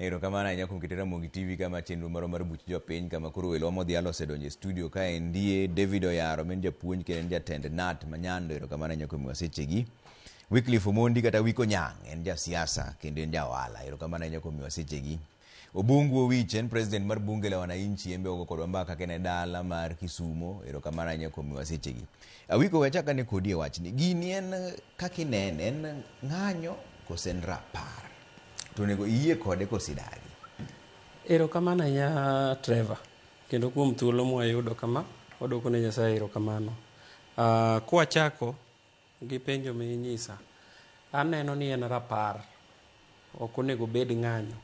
Erokamano ahinya kuom kete Ramogi TV kama chenro marwa mar buch jopiny kama koro welowa modhialo osedonjo e studio kaendie. David Oyaro ma en japuonj kendo en jatend KNUT ma Nyando. Erokamano ahinya kuom miwa sechegi. Wycliffe Omondi kata Wiko Nyang' en jasiasa kendo en ja ohala. Erokamano ahinya kuom miwa sechegi. Obungu Owich en president mar bunge la wananchi en be ogo kodwa mbaka ka en e dala mar Kisumo. Erokamano ahinya kuom miwa sechegi. Awiko we achak ane kodi e wachni. Gini en kaka inene en ng'anyo kose en rapar? To onego iyie kode kose idagi? Erokamano ahinya Trevor, kendo kuom thuolo mwayudo kama, wadwoko ne Nyasaye erokamano. Kwachako gi penjo minyisa, aneno ni en rapar, ok onego obed ng'anyo.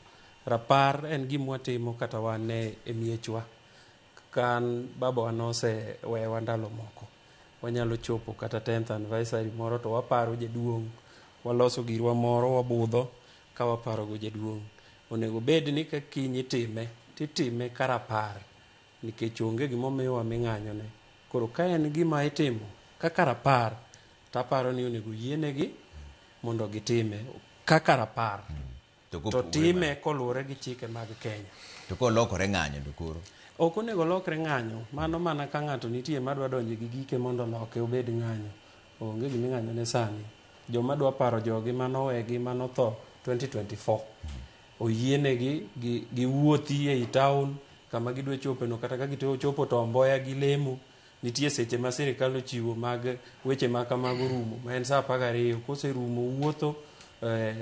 Rapar en gima watimo kata wan e miechwa. Ka an babawa nosewewa ndalo moko, wanyalo chopo kata 10th anniversary moro to waparo jaduong', waloso girwa moro wabudho ka waparogo jaduong'. Onego bed ni ka kiny itime, titime ka rapar nikech onge gimomiwa ming'anyone. Koro ka en gima itimo kaka rapar, taparo ni onego yienegi mondo gitime kaka rapar. To To kopogore time koluwore gi chike mag Kenya. To kolokore ng'anyo to koro? Ok onego olokre ng'anyo, mano mana ka ng'ato nitie madwa donjo gi gike mondo oloke obed ng'anyo. Onge gima ing'anyone sani. Joma dwa paro jogi manowegi manotho 2024 oyienegi giwuothi ei town kama gidwa chope no kata ka gichopo to Omboya gilemo. Nitie seche ma sirikal ochiwo mag weche ma kamago rumo ma en saa 12 koserumo wuotho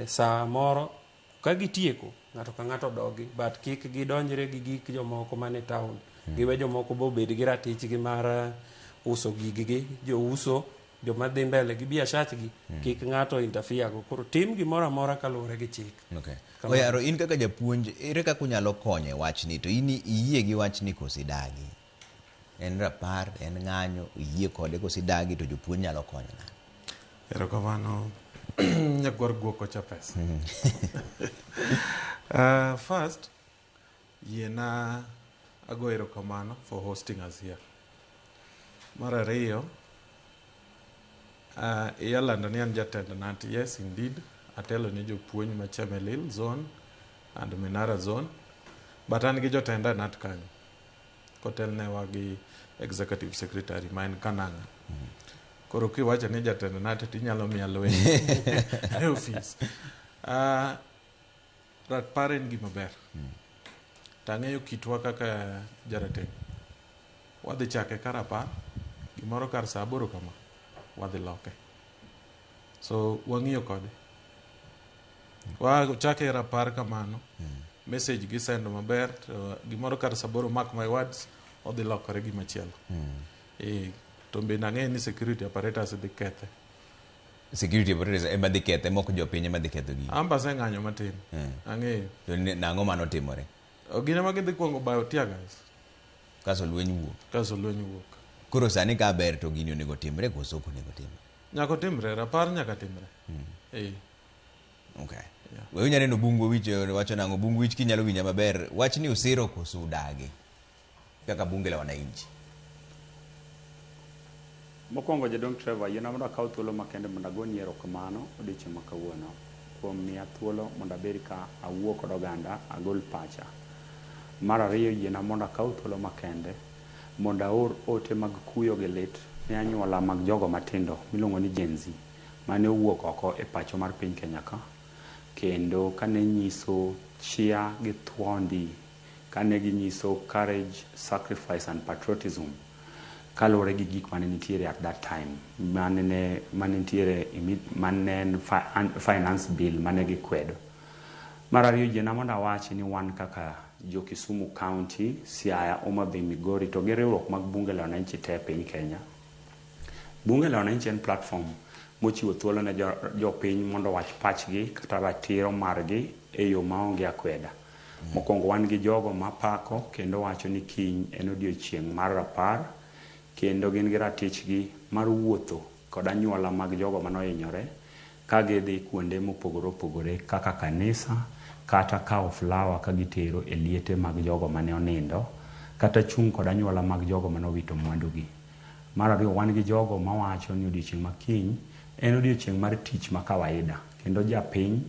saa moro ka gitieko ng'ato ka ng'ato dogi but kik gidonjre gi gik jomoko man e town. Giwe jomoko be obed gi ratichgi mar uso giggi, jouso, joma dhi mbele gi biashachgi, kik ng'ato interfere go. Koro tim gimoro amora kaluwore gi chik. Okay. Kamano. Oyaro, in kaka japuonj, ere kaka unyalo konyo e wachni? To in iyie gi wachni koso idagi? En rapar, en ng'anyo, iyie kode koso idagi to jopuonj nyalo konyo nade? Erokamano nyakwar guok kocha pesa. First, yiena ago erokamano for hosting us here. Mar ariyo, iyalando ni an jatend KNUT. Yes, indeed, atelo ne jopuonj ma Chemelil zone and Minara zone, but an gi jotenda e KNUT kanyo. Kotelnewa gi executive secretary ma en Kananga. Koro kiwacho ni jatend KNUT tinyalo miya lweny e ofis. Rapar en gima ber. Tang'eyo kitwa kaka jarateng'. Wadhi chake ka rapar, gimoro kar saa aboro kama, wadhi loke. So wang'iyo kode. Wachake rapar kamano, message gisendo maber, to gimoro kar saa aboro mark my words, odhi lokore gimachielo. To bende ang'eyo ni security apparatus dhi kethe. Security apparatus ema dhi kethe, mok jopiny ema dhi ketho gigi. An be aseng'anyo matin. Ang'eyo. To nang'o manotimore? Gin ema gidhi kuongo bayo tear gas. Kaso lweny wuok. Kaso lweny wuok. Koro sani ka ber to gini onego timre koso ok onego timre? Nyaka otimre, rapar nyaka timre. Okay. Yeah. We unya neno Bungu Owich wacho nang'o? Bungu Owich kinyalo winja maber, wachni usiro koso udagi kaka bunge la wananchi? Mokwongo jaduong' Trevor, yiena mondo akaw thuolo makende mondo agoni erokamano odiochieng' ma kawuono kuom miya thuolo mondo abed ka awuo kod oganda, agol pacha. Mar ariyo, yiena mondo akaw thuolo makende mondo aor ote mag kuyo gi lit ne anyuola mag jogo matindo miluongo ni Gen Z mane owuok oko e pacho mar piny Kenya ka, kendo kane nyiso chia gi thuondi, kane ginyiso courage, sacrifice and patriotism kaluwore gi gik mane nitiere at that time mane nitiere mane en finance bill mane gikwedo. Mar ariyo, yiena mondo awachi ni wan kaka jo Kisumu County, Siaya, Homa Bay, Migori to gi riwruok mag bunge la wananchi te e piny Kenya. Bunge la wananchi en platform mochiwo thuolo ne jopiny mondo owach pachgi kata ratiro margi e yo maonge akweda. Mokwongo wan gi jogo mapako kendo wacho ni kiny en odiochieng' mar rapar kendo gin gi ratichgi mar wuotho kod anyuola mag jogo manohinyore ka gidhi kuonde mopogore opogore kaka kanisa kata kawo flower ka gitero e liete mag jogo mane onindo kata chung' kod anyuola mag jogo mane owito mwandugi. Mar ariyo, wan gi jogo mawacho ni odiochieng' ma kiny en odiochieng' mar tich ma kawaida kendo japiny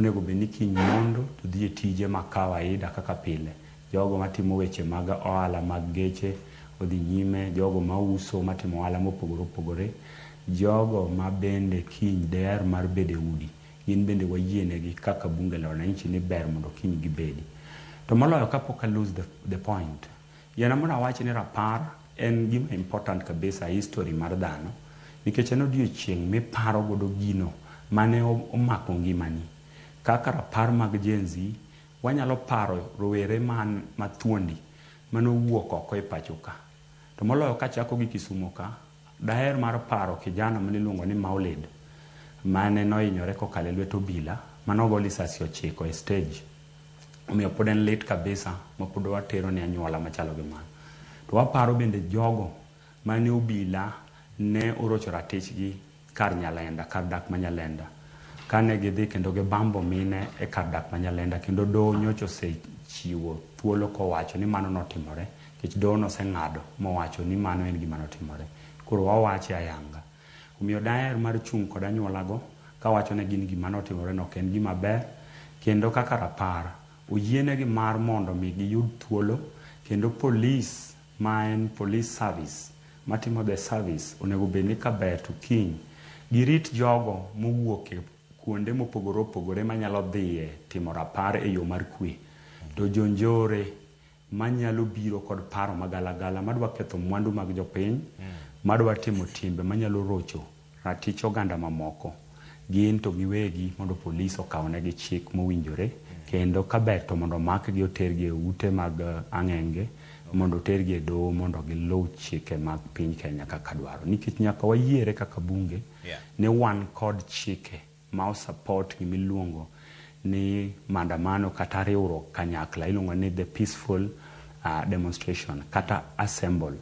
Onego bed ni kiny mondo to dhi e tije ma kawaida kaka pile. Jogo matimo weche mag ohala mag geche odhi nyime, jogo mauso matimo ohala mopogore opogore, jogo ma bende kiny deher mar bedo e udi, gin bende wayienegi kaka bunge la wananchi ni ber mondo kiny gibedi. To moloyo kapok a lose the point, yiena mondo awach ni rapar en gima important kabisa e history mar dhano, nikech en odiochieng' miparo godo gino mane omako ngimani. Kaka rapar mag Gen Z, wanyalo paro rowere man mathuondi manowuok oko e pacho ka. To moloyo kachako gi Kisumo ka, daher mar paro kijana mane iluongo ni Maulid, mane nohinyore kokalo e lwet obila, mane ogo lisasi 9 e stage. Omiyo pod en lit kabisa ma pod watero ne anyuola machalo gi mano. To waparo bende jogo mane obila ne orocho ratichgi kar Nyalenda, kar dak ma Nyalenda. Kane gidhi kendo gibambo mine e kar dak ma Nyalenda, kendo doho nyocha osechiwo thuolo kowacho ni mano notimore, nikech doho noseng'ado mowacho ni mano en gima notimore. Koro wawache ayanga. Omiyo daher mar chung' kod anyuolago kawacho ne gin gima notimore no ok en gima ber, kendo kaka rapar oyienegi mar mondo mi giyud thuolo, kendo police ma en police service matimo the service onego bed ni kaber to kiny girit jogo mowuok e kuonde mopogore opogore manyalo dhiye timo rapar e yo mar kwe. To jonjore manyalo biro kod paro magalagala madwa ketho mwandu mag jopiny, madwa timo timbe manyalo rocho ratich oganda mamoko, gin to giwegi mondo polis okawnegi chik mowinjore, kendo kaber to mondo omakgi otergi e ute mag ang'enge, mondo otergi e doho mondo giluw chike mag piny Kenya kaka dwaro. Nikech nyaka wayiere kaka bunge ni wan kod chike ma osupport gimiluongo ni maandamano kata riwruok kanyakla, iluongo ni the peaceful demonstration kata assemble.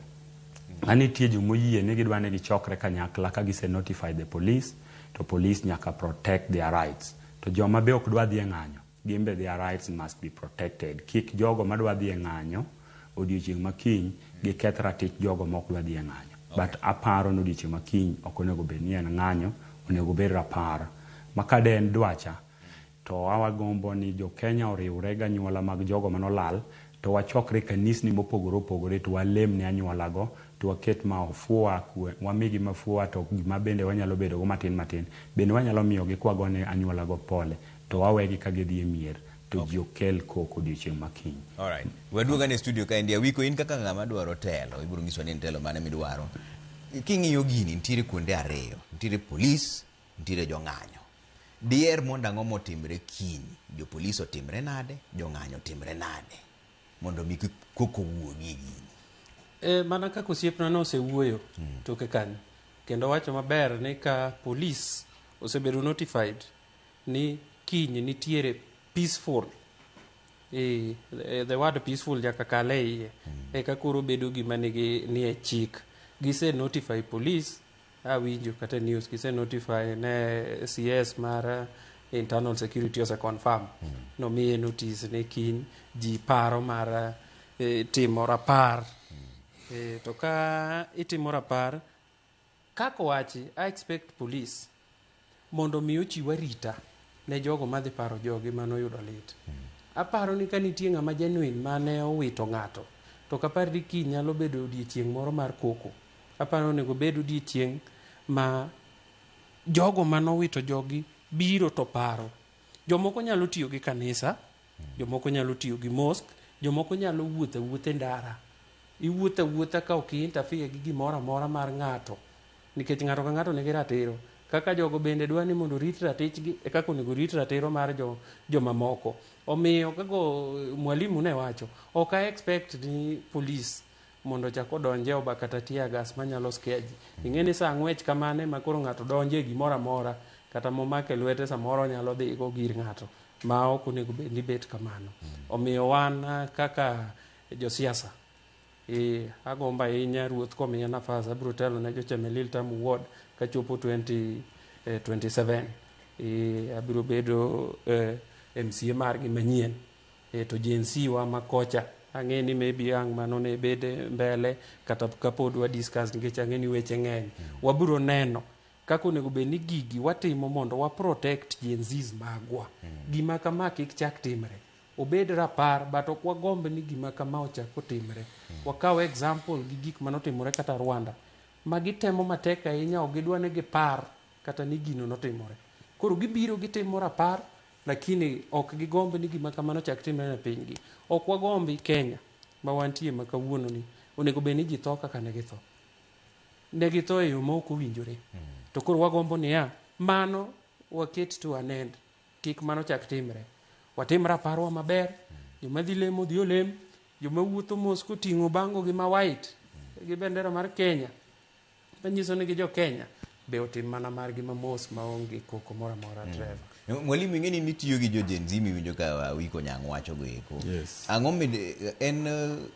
Ka nitie jomoyie ni gidwa ni gichokre kanyakla ka gise notify the police, to police nyaka protect their rights. To joma be ok dwa dhi e ng'anyo, gin be their rights must be protected. Kik jogo madwa dhi e ng'anyo odiochieng' ma kiny giketh ratich jogo ma ok dwa dhi e ng'anyo. But aparo ni odiochieng' ma kiny ok onego bed ni en ng'anyo, onego bed rapar. Ma ka de en dwacha, to awagombo ni jo Kenya oriwre gi anyuola mag jogo manolal, to wachokre e kanisni mopogore opogore to walem ne anyuolago, to waket mafua, wamigi mafua, to gima bende wanyalo bedo go matin matin, bende wanyalo miyogi kwagone anyuolago pole, to wawegi ka gidhi e mier, to ji okel koko odiochieng' ma kiny. Alright. Waduog ane studio kaendi. Awiko, in kaka ng'ama dwaro telo, ibiro nyisowa ni en telo mane midwaro. King'iyo gini, nitiere kuonde ariyo. Nitiere polis, nitiere jong'anyo. Diher mondo ang'o motimre kiny? Jopolis otimre nade? Jong'anyo otimre nade? Mondo mi kik koko wuogi e gini. Mana kaka osiepna nosewuoyo toke kanyo, kendo wacho maber ni ka polis osebedo notified ni kiny nitiere peaceful, the word peaceful nyaka kal e iye, eka koro bedo gima nigi nie chik. Gise notify police, awinjo kata news, gise notify ne CS mar internal security ose confirm, nomiye notice ni kiny ji paro mar timo rapar. To ka itimo rapar kaka owachi, I expect police mondo mi ochiw arita ne jogo madhi paro jogi manoyudo lit. Aparo ni ka nitie ng'ama genuine mane owito ng'ato, to kapar ni kiny nyalo bedo odiechieng' moro mar koko. Aparo onego bed odiechieng' ma jogo manowito jogi biro to paro. Jomoko nyalo tiyo gi kanisa, jomoko nyalo tiyo gi mosque, jomoko nyalo wuotho awuotha e ndara. Iwuotho awuotha ka ok interfere gi gimoro amora mar ng'ato, nikech ng'ato ka ng'ato nigi ratiro. Kaka jogo bende dwa ni mondo orit ratichgi, e kaka onego orit ratiro mar jomamoko. Omiyo kaka mwalimu ne wacho, ok I expect ni police mondo ochak odonje oba kata tear gas manyalo scare ji. Ing'e ni sa ng'wech kamano ema koro ng'ato donje gimoro amora, kata momako e lwete samoro nyalo dhi go gir ng'ato, ma ok onego bed ni bet kamano. Omiyo wan kaka josiasa, agombo ahinya ruoth komiya nafas, abiro telo ne jo Chemelil Tamu Ward kachopo 2027. Abiro bedo MCA margi manyien. To Gen Z wa makocha, ang'e ni maybe ang' mano ne bed mbele kata kapod wa discuss, nikech ang'e ni weche ng'eny. Wabiro neno Kaka onego bed ni gigi watimo mondo wa protect Gen Zs magwa. Gima kama kik chak timre. Obed rapar, but ok wagomb ni gima kama ochak otimre. Wakaw example gi gik manotimore kata Rwanda. Ma gitemo matek ahinya, ok gidwa ni gipar kata ni gino notimore. Koro gibiro gitimo rapar, lakini ok gigomb ni gima kamano ochak timre e pinygi. Ok wagombi Kenya ma wantie ma kawuono ni onego bed ni ji tho kaka ne githo. Ne githo e yo ma ok owinjore. To koro wagombo niya, mano waket to an end. Kik mano chak timre. Watim raparwa maber, joma dhi lemo dhi olem, joma wuotho mos koting'o bango gi ma white gi bendera mar Kenya manyiso ni gi jo Kenya be otim mana margi ma mos maonge koko moro amora Trevor. Mwalimu ing'e ni nitiyo gi jo Gen Z miwinjo ka Awiko Nyang' wacho go eko. Yes. Ang'o mid en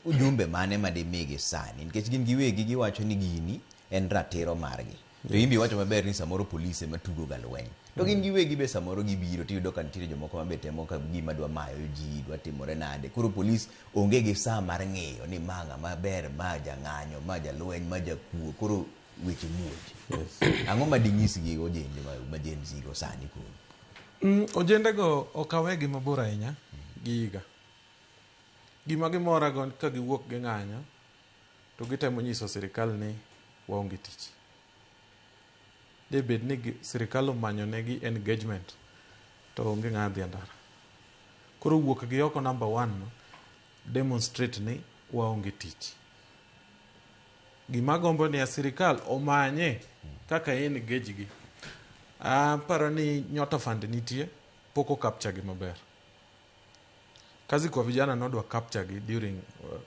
ujumbe mane ma dimigi sani nikech gin giwegi giwacho ni gini en ratiro margi. To in be iwacho maber ni samoro polise ema tugo ga lweny. To gin giwegi be samoro gibiro tiyudo ka nitiere jomoko ma be temo ka gima dwa mayo ji, dwa timore nade. Koro polis onge gi saa mar ng'iyo ni ma ng'ama ber, ma jang'anyo, ma jalweny, ma jakuo. Koro weche muoch. Yes. Ang'o ma dinyisgi ojende ma Gen Z go sani koro? Ojendego ok awegi mabor ahinya gi higa. Gima gimorago ka giwuok ging'anyo to gitemo nyiso sirikal ni waonge tich. De bed ni sirikal omanyo negi engagement to onge ng'a dhi e ndara. Koro wuok gi oko number 1 no demonstrate ni waonge tich. Gima gombo ni sirikal omanye kaka engage gi. Aparo ni Nyota Fund nitie, pok o capture gi maber. Kazi kwa vijana nodwa capture gi during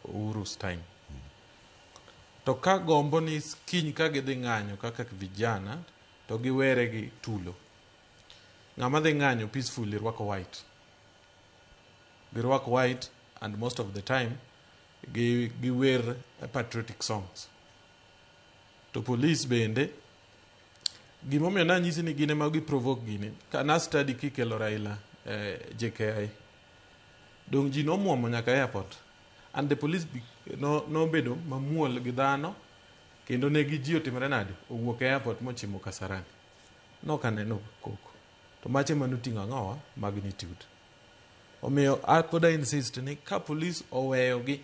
Uhuru's time. To ka gombo ni kiny ka gidhi ng'anyo kaka vijana to giwere gi tulo. Ng'ama dhi ng'anyo peacefully rwako white. Girwako white and most of the time giwer patriotic songs. To police bende gimomiyo nanyisi ni gin ema gi provoke gini ka na study kikelo Raila JKIA. Dong ji nomuomo nyaka airport and the police nobedo mamuol gi dhano kendo ne gi ji otimore nade owuok e airport mochimo Kasarani. Nok aneno koko. To mache manoting'o ang'owa magnitude. Omiyo pod I insist ni ka police oweyogi,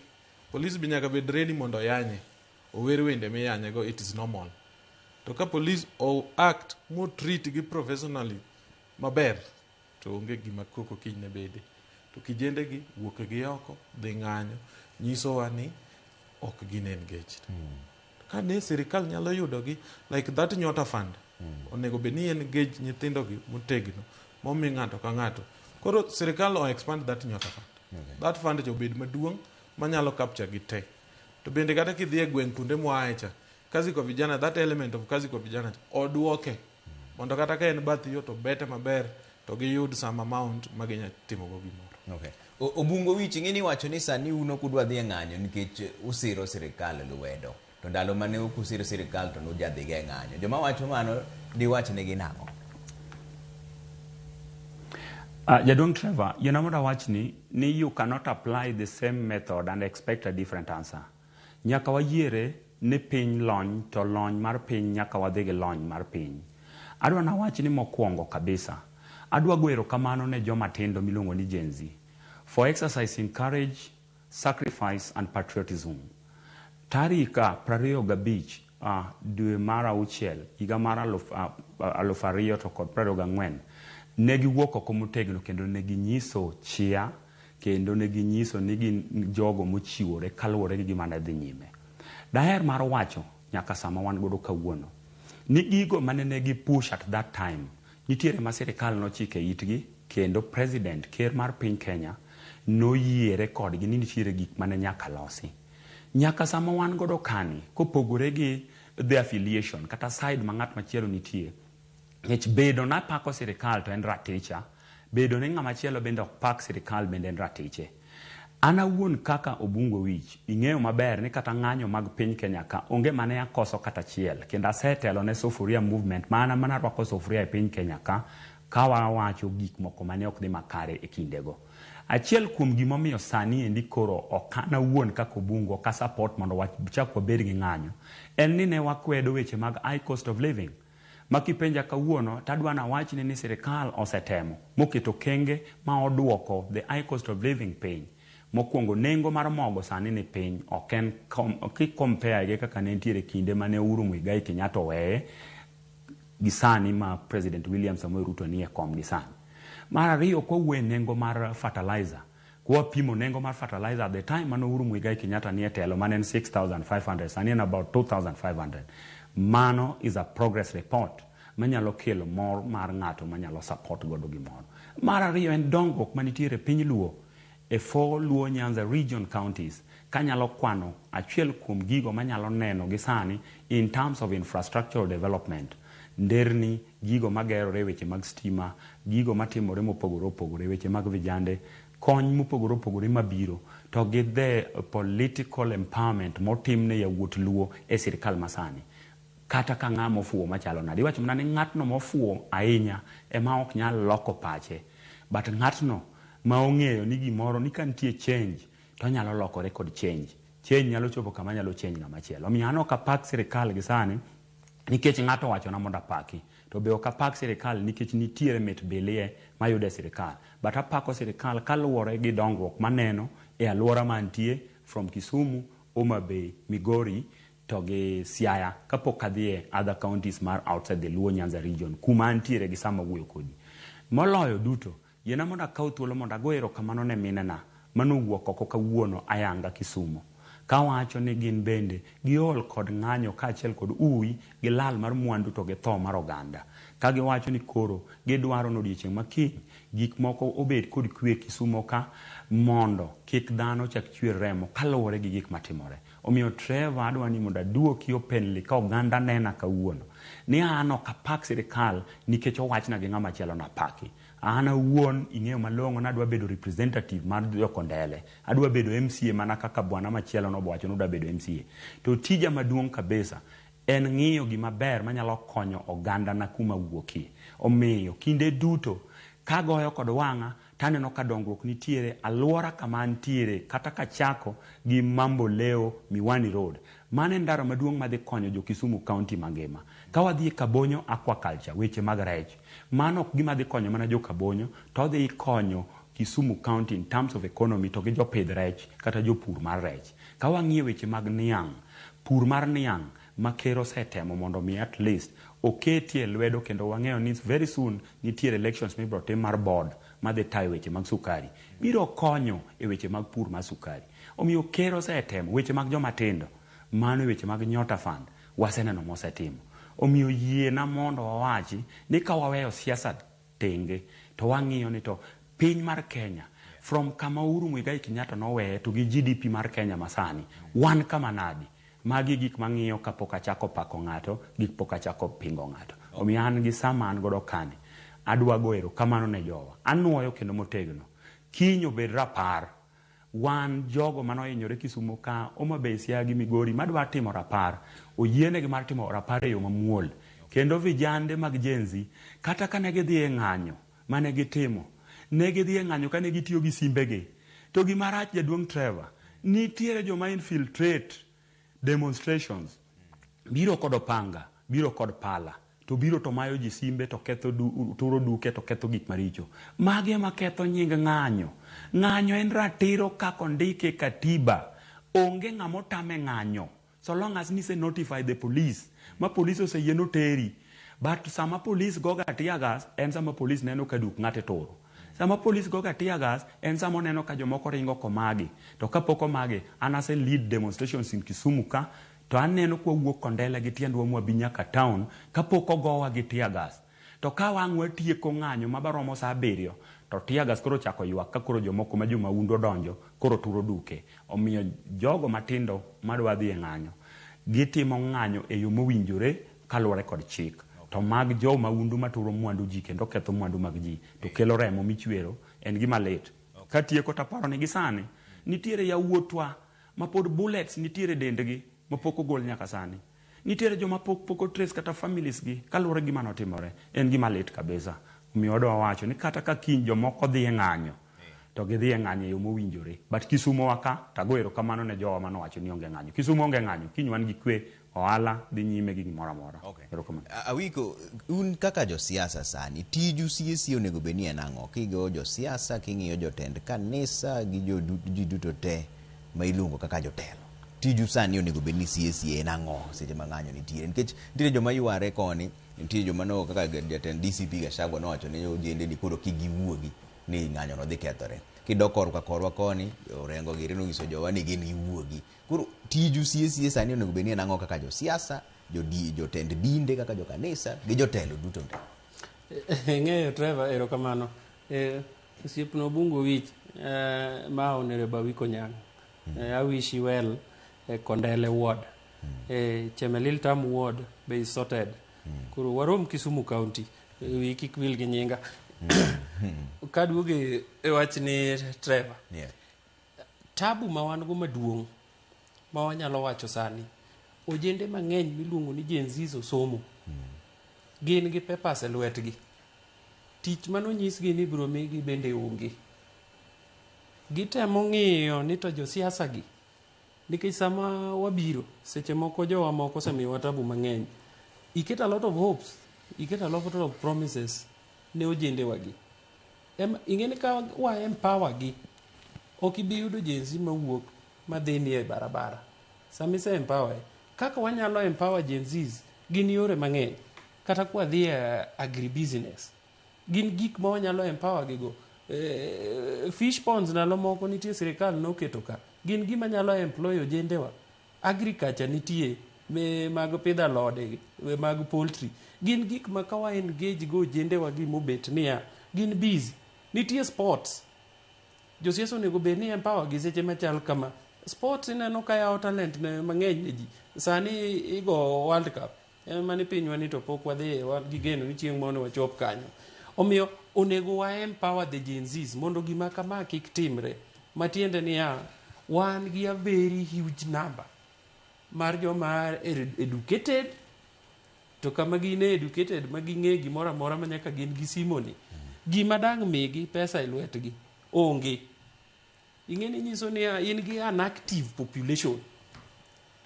police be nyaka bed ready mondo oyanye. Ower wende miyanyego, it is normal. To ka police o act mo treat gi professionally maber, to onge gima koko kiny ne bede. To kijende gi wuok gi oko, dhi ng'anyo, nyisowa ni ok gin engaged. Ka ne sirikal nyalo yudogi, like that Nyota Fund, onego bed ni engage nyithindo gi motegno, momi ng'ato ka ng'ato. Koro sirikal o expand that Nyota Fund. That fund cha obed maduong' manyalo capture gi te. To bende kata kidhi e gweng' kuonde mwae cha, kazi kwa vijana, that element of kazi kwa vijana cha, oduoke. Mondo kata ka en bath yo to bete maber to giyud some amount ma ginya timogo gimoro. Okay. Obungo wich ing'e ni wacho ni sani un ok udwa dhi e ng'anyo nikech usiro sirikal lwedo. To ndalo mane ok usiro sirikal to nujadhiga e ng'anyo. Joma wacho mano diwach negi nang'o? Jaduong' Trevor, yiena mondo awachni ni you cannot apply the same method and expect a different answer. Nyaka wayiere ni piny lony to lony mar piny nyaka wadhi gi lony mar piny. Adwa nawach ni mokwongo kabisa, adwa go erokamano ne joma tindo miluongo ni Gen Z for exercising courage, sacrifice and patriotism. Tarika 25 dwe mar auchiel higa mar 2024 ne giwuok oko motegno kendo ne ginyiso chia kendo ne ginyiso ni gin jogo mochiwore kaluwore gi gima ne dhi nyime. Daher mar wacho nyaka sama wan godo kawuono ni gigo mane ne gi push at that time nitiere ma sirikal nochike itgi kendo president ker mar piny Kenya noyiere kodgi ni nitiere gik mane nyaka losi. Nyaka sama wan godo kani kopogore gi the affiliation kata side ma ng'at machielo nitie nikech bedo napako sirikal to en raticha bedo ni ng'ama chielo bende ok pak sirikal bende en ratiche. An awuon kaka Obungo Wich ing'eyo maber ni kata ng'anyo mag piny Kenya ka onge mane akoso kata achiel kendo asetelo ne Sufuria movement mana mana rwako sufuria e piny Kenya ka ka wawacho gik moko mane ok dhi makare e kindego. Achiel kuom gimomiyo sani endi koro ok an awuon kaka Obungo ok a support mondo wachak wabed gi ng'anyo en ni ne wakwedo weche mag high cost of living. Ma kipenja kawuono to adwa nawachni ni sirikal osetemo moketo kenge ma oduoko the high cost of living piny. Mokwongo nengo mar mogo sani ni piny ok en ki compare gi kaka ne nitiere kinde mane Uhuru Muigai Kenyatta oweye gi sani ma President William Samoei Ruto nie kom gi sani. Mar ariyo kwawuoyo e nengo mar fertilizer, kwapimo nengo mar fertilizer at the time mane Uhuru Muigai Kenyatta nie telo mane en 6500 sani en about 2500. Mano is a progress report manyalo kelo mor mar ng'ato manyalo support godo gimoro. Mar ariyo en dongruok manitiere e piny Luo e four Luo Nyanza region counties kanyalo kwano achiel kuom gigo manyalo neno gi sani in terms of infrastructural development nderni gigo magerore weche mag stima gigo matimore mopogore opogore weche mag vijande kony mopogore opogore mabiro to gi the political empowerment motim ne yawuot Luo e sirikal masani kata ka ng'ama ofuwo machalo nade iwacho mana ni ng'atno mofuwo ahinya ema ok nyal loko pache but ng'atno ma ong'eyo ni gimoro ni ka nitie change to onyalo lokore kod change change nyalo chopo kama nyalo change ng'ama chielo omiyo an ok apak sirikal gi sani nikech ng'ato owachona mondo apaki to be ok apak sirikal nikech nitiere mit bilie mayudo e sirikal but apako sirikal kaluwore gi dongruok maneno e alwora mantie from Kisumu, Homa Bay, Migori to gi Siaya kapok adhi e other counties mar outside the Luo Nyanza region kuma antiere gi sama wuoyo kodi. Moloyo duto, yiena mondo akaw thuolo mondo ago erokamano ne minena manowuok oko kawuono ayanga Kisumu kawacho ni gin bende giol kod ng'anyo kaachiel kod uwi gi lal mar mwandu to gi tho mar oganda. Ka giwacho ni koro gidwaro ni odiochieng' ma kiny gik moko obed kod kwe Kisumo ka mondo kik dhano chak chwer remo kaluwore gi gik matimore. Omiyo Trevor adwa ni mondo aduoki openly ka oganda nena kawuono ni an ok apak sirikal nikech owachna gi ng'ama chielo napaki. An awuon ing'eyo malong'o nadwa bedo representative mar jokondele. Adwa bedo MCA mana kaka bwana machielo nobowacho ni odwa bedo MCA. To tija maduong' kabisa en ng'iyo gima ber manyalo konyo oganda na kuma wuokie. Omiyo kinde duto kagoyo kod wang'a taneno ka dongruok nitiere alwora kama antiere kata kachako gi Mamboleo Miwani Road. Mano en ndara maduong' madhi konyo jo Kisumu County mangima. Ka wadhi e Kabonyo Aquaculture, weche mag rech. Mano ok gima dhi konyo mana jo Kabonyo, to odhi konyo Kisumu County in terms of economy to gi jopidh rech kata jopur mar rech. Ka wang'iyo weche mag niang', pur mar niang' ma ker osetemo mondo mi at least oketie lwedo kendo wang'eyo ni very soon nitiere elections mibiro tim mar board madhi tayo weche mag sukari. Biro konyo e weche mag pur mar sukari. Omiyo ker osetemo weche mag joma tindo, mano e weche mag Nyota Fund waseneno mosetimo. Omiyo yiena mondo wawachi ni ka waweyo siasa tenge to wang'iyo ni to piny mar Kenya from kama Uhuru Muigai Kenyatta noweye to gi GDP mar Kenya masani wan kama nadi magi gik mang'iyo kapok achako pako ng'ato gik pok achako pingo ng'ato omiyo an gi sama an godo kani adwa go erokamano ne jowa anuoyo kendo motegno kiny obed rapar wan jogo manohinyore Kisumo ka Homa Bay Siaya gi Migori madwa timo rapar oyienegi mar timo rapar e yo mamuol kendo vijande mag Gen Z kata kane gidhi e ng'anyo mane gitimo ne gidhi e ng'anyo kane gitiyo gi simbegi to gima rach jaduong' Trevor nitiere joma infiltrate demonstrations biro kod opanga biro kod pala to biro to mayo ji simbe to ketho du, turo duke to ketho gik maricho magi ema ketho nying ng'anyo ng'anyo en ratiro kaka ondike e katiba onge ng'ama otame ng'anyo so long as nise notify the police ma police oseyie noteri but sama police goga tear gas en sama police neno ka duk ng'ato ituro sama police goga tear gas en sama oneno ka jomoko ringo komagi to kapok omagi an ase lead demonstrations in Kisumu ka to aneno kwawuok Kondele gi tiendwa mwabi nyaka town kapok ogowa gi tear gas to ka wang' watieko ng'anyo mabaromo sa abiriyo to tear gas koro ochako ywak ka koro jomoko ma jomahundu odonjo koro turo duke omiyo jogo matindo madwa dhi e ng'anyo gitimo ng'anyo e yo mowinjore kaluwore kod chik to mag jo mahundu maturo mwandu ji kendo ketho mwandu mag ji to kelo remo michwero en gima lit katieko taparo ni gi sani nitiere yawuotwa ma pod bullets nitiere dendgi mapok ogol nyaka sani nitiere joma pok pok otrace kata families gi kaluwore gi gima notimore en gima lit kabisa omiyo wadwa wacho ni kata ka kiny jomoko dhi e ng'anyo to gidhi e ng'anyo e yo mowinjore. But Kisumo wa ka, to ago erokamano ne jowa mane owacho ni onge ng'anyo. Kisumo onge ng'anyo, kiny wan gi kwe, ohala dhi nyime gi gimoro amora. Okay. Erokamano. Awiko, un kaka josiasa sani, tiju sie sie onego bed ni en ang'o? Kigo josiasa, king'iyo jotend kanisa gi ji duto te ma iluongo kaka jotelo. Tiju sani onego bed ni sie sie en ang'o seche ma ng'anyo nitiere? Nikech nitiere joma yware koni, nitie joma no kaka jatend DCP Gachagua nowacho ni ojende ni koro kik giwuogi ni ng'anyo no dhi kethore. Kidok korka korwa koni, Orengo giri nonyiso jowa ni gin giwuogi. Koro tiju sie sie sani onego bed ni en ang'o kaka josiasa, jotend dinde kaka jokanisa gi jotelo duto te? Ing'eyo Trevor, erokamano. Osiepna Obungo Wich, ma Honorable Awiko Nyang'. I wish you well Kondele ward. Chemelil Tam ward be is sorted. Koro warom Kisumu County. Wiyi kik wil gi nyinga. Kaduogo e wach ni Trevor. Tabu ma wan go maduong' ma wanyalo wacho sani, ojende mang'eny miluongo ni Gen Zs osomo. Gin gi papers e lwetgi. Tich manonyisgi ni ibiro migi bende onge. Gitemo ng'iyo ni to josiasa gi, nikech sama wabiro, seche moko jowa moko osemiyowa tabu mang'eny. Iketo a lot of hopes, iketo a lot of promises ne ojendewa gi. Ing'e ni ka wa empower gi, ok ibi yudo Gen Z mawuok madhi ni e barabara. Sama ise empower, kaka wanyalo empower Gen Zs gin yore mang'eny. Kata kwa dhi e agribusiness, gin gik ma wanyalo empower gi go. Fish ponds ndalo moko nitie sirikal noketo ka. Gin gima nyalo employ ojendewa. Agriculture nitie me mag pidho alode, mag poultry. Gin gik ma ka wa engage go ojendewa gi mobet niya, gin busy. Nitie sports. Josiasa onego bed ni empower gi seche machal kama. Sports ineno ka yawo talent ne mang'eny ne ji. Sani igo World Cup. En mani pinywa ni to pok wadhiye, wan gi geno ni chieng' moro wachop kanyo. Omiyo onego wa empower the Gen Zs mondo gima kama kik timre. Matiende niya, wan gi a very huge number mar joma educated, to kama gin educated ma ging'e gimoro amora ma nyaka gin gi simo ni. Gima dang' migi pesa e lwetgi onge. Ing'e ni nyiso niya in gi an active population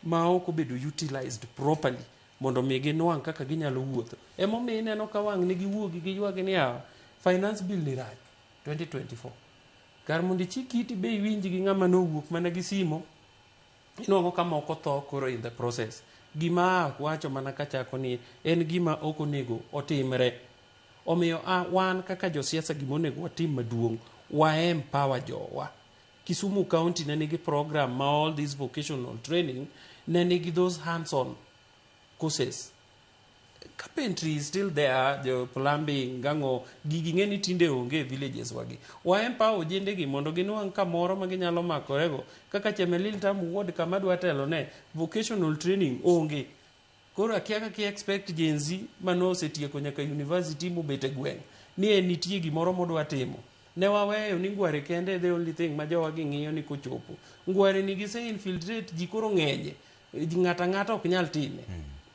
ma ok obedo utilized properly mondo mi ginwang' kaka ginyalo wuotho. Emomiyo ineno ka wang' ni giwuogi giywag niya finance bill ni rach 2024. Kar mondo ichik iti be iwinj gi ng'ama nowuok mana gi simo, inwang'o ka moko tho koro in the process. Gima wacho mana kachako ni en gima ok onego otimre. Omiyo wan kaka josiasa gima onego watim maduong', wa empower jowa. Kisumu County ne nigi program ma all this vocational training ne nigi those hands-on courses. Carpentry is still there, the plumbing, gang'o, gigi ng'e ni tinde onge e villages wagi. Wa empower ojende gi mondo ginwang' kamoro ma ginyalo makorego. Kaka Chemelil Tam ward kama dwa telo ne, vocational training onge. Koro akia kaka i expect Gen Z mane osetieko nyaka university mobet e gweng' ni en nitie gimoro modwa timo. Ne waweyo ni ngware kende the only thing ma jowa gi ng'iyo ni kochopo. Ngware ni gise infiltrate ji koro ng'enye. Ng'ato ang'ata ok nyal time.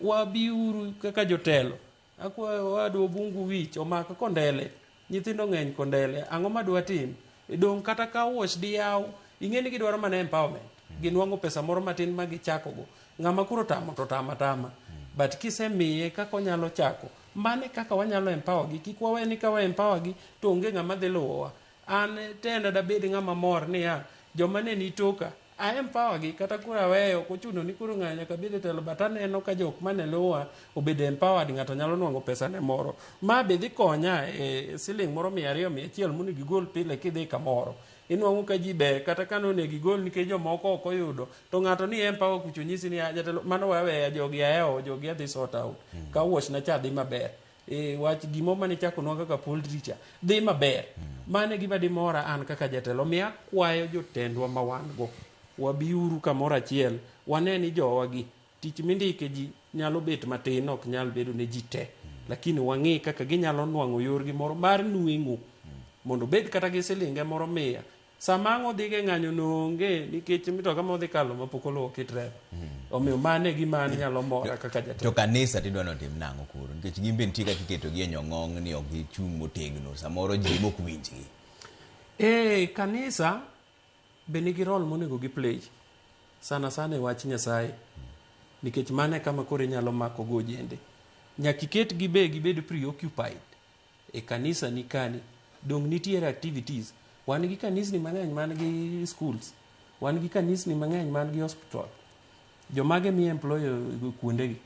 Wabiuru kaka jotelo. Akwayo owadwa Obungu Wich omak kondele. Nyithindo ng'eny kondele. Ang'o ma dwa tim? Dong' kata ka wash diyaw. Ing'e ni gidwaro mana empowerment. Ginwang'o pesa moro matin ma gichako go. Ng'ama koro tamo to tama tama. But kisemiye kaka onyalo chako, mane kaka wanyalo empower gi. Kik wawe ni ka wa empower gi to onge ng'ama dhi luwowa. An tenda dabed ng'ama mor niya, joma ne ni toka, a empower gi kata koro aweyo ok ochuno ni koro ng'ayo nyaka bed e telo but aneno ka jok mane luwa obedo empowered ng'ato nyalo nwang'o pesa ne moro. Ma be dhi konya e siling moro 200 100 monego igol pile kidhi kamoro. Inwang'o ka ji ber kata ka nonego igol nikech jomoko ok oyudo to ng'ato ni empower kucho nyisi ni jatelo mano we aweya jogi ahewo jogi adhi sort out. Ka wuoch na cha dhi maber. Wach gimo mane chakonwa kaka poultry cha dhi maber. Mano e gima dimora an kaka jatelo. Omiyo akwayo jotendwa ma wan go wabiuru kamoro achiel wane ni jowa gi tich mindike ji nyalo bet matin ok nyal bedo ne ji te. Lakini wang'i kaka ginyalo nwang'o yorgi moro mar nweng'o mondo obed kata gi silinge moro 100. Sama ang' odhi e ng'anyo no onge nikech mitoka modhi kalo mapok oluoki Trevor. Omiyo mano e gima an nyalo mora kaka jatelo. To kanisa tidwa ni otim nang'o koro? Nikech gin be nitie kaka iketogi e nyong'ong' ni ok gichung' motegno. Samoro ji ema ok winjgi. E kanisa be nigi role monego gi play sana sana e wach Nyasaye, nikech mano e kama koro inyalo mako go ojende. Nyaka iket gi be gibed preoccupied e kanisa ni kani. Dong nitiere activities. Wan gi kanisni mang'eny man gi schools. Wan gi kanisni mang'eny man gi hospital. Jomage mi employ kuondegi?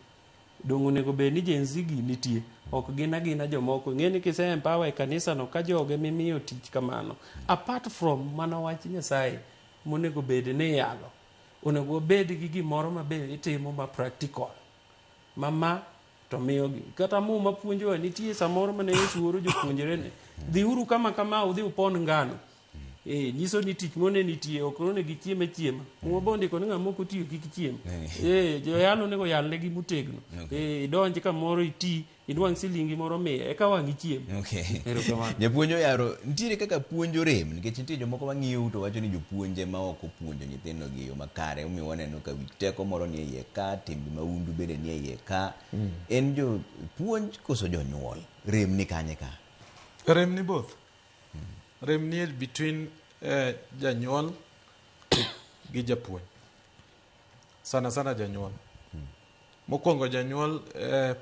Dong onego bed ni Gen Z gi nitie. Ok gin agina jomoko. Ing'e ni kise empower e kanisa no ka joge mimiyo tich kamano. Apart from mana wach Nyasaye monego bed ni iyalo. Onego wabed gi gimoro ma be itimo ma practical. Ma ma to miyogi. Kata Muma puonjowa nitie samoro mane Yesu oro jopuonjrene. Dhiuru kama kama udhi upon ngano. E, nyiso ni tich mone nitie ok onego ichiem achiema. Muma be ondiko ni ng'ama ok otiyo kik chiem. E, joyalo onego yalnegi motegno. E, idonj kamoro iti, inwang' silingi moro miye, eka wang' ichiem. Erokamano. Japuonj Oyaro, nitiere kaka puonj orem nikech nitie jomoko mang'iyou to wacho ni jopuonj ema ok opuonjo nyithindo gi e yo makare omiyo waneno ka wich teko moro nie iye ka, timbe mahundu bende nie iye ka. En jopuonj koso jonyuol? Rem ni kanye ka? Rem ni both. Rem ni between janyuol gi japuonj. Sana sana janyuol. Mokwongo janyuol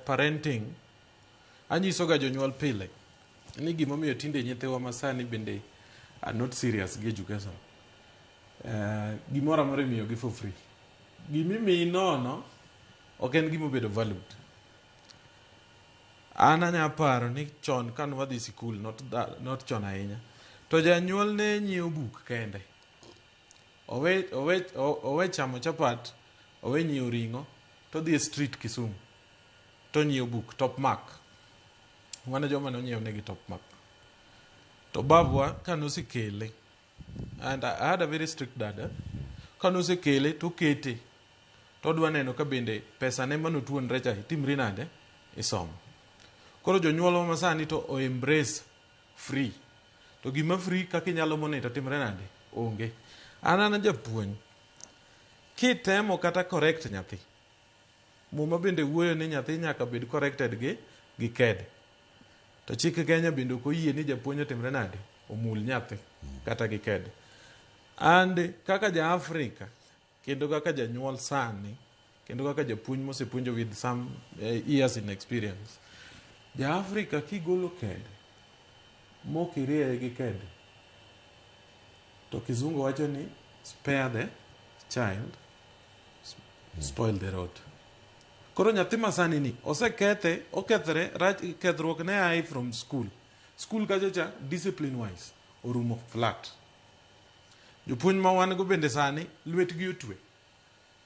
parenting anyiso ga jonyuol pile ni gimomiyo tinde nyithiwa masani bende are not serious gi education. Gimoro amora imiyogi for free. Gimimiyi nono ok en gimobedo valued. An anya paro ni chon kane wadhi sikul not chon ahinya to janyuol ne nyiewo buk kende. Owe chamo chapat, owe nyiewo ring'o, to odhi e street Kisumu to nyiewo buk top mark. Wan e joma nonyiewo negi top mark. To babwa kanosekele and I had a very strict dad. Kanosekele to okete to odwa neno ka bende pesa ne manotuonre cha itimri nade isomo. Koro jonyuolwa masani to o embrace free. To gima free kaka inyalo monitor timre nade? Onge. An japuonj. Kitemo kata correct nyathi. Muma bende wuoyo ni nyathi nyaka bed corrected gi kede. To chik Kenya bende ok oyie ni japuonj otimre nade? Omul nyathi kata gi kede. And kaka ja Afrika kendo kaka janyuol sani kendo kaka japuonj mosepuonjo with some years in experience. Ja Afrika kigolo kede mok irieye gi kede to kizungu wacho ni spare the child spoil the rod. Koro nyathi masani ni osekethe okethre rach kethruok ne ae from school. School kacha cha discipline wise orumo flat. Jopuonj ma wan go bende sani lwetgi otwe.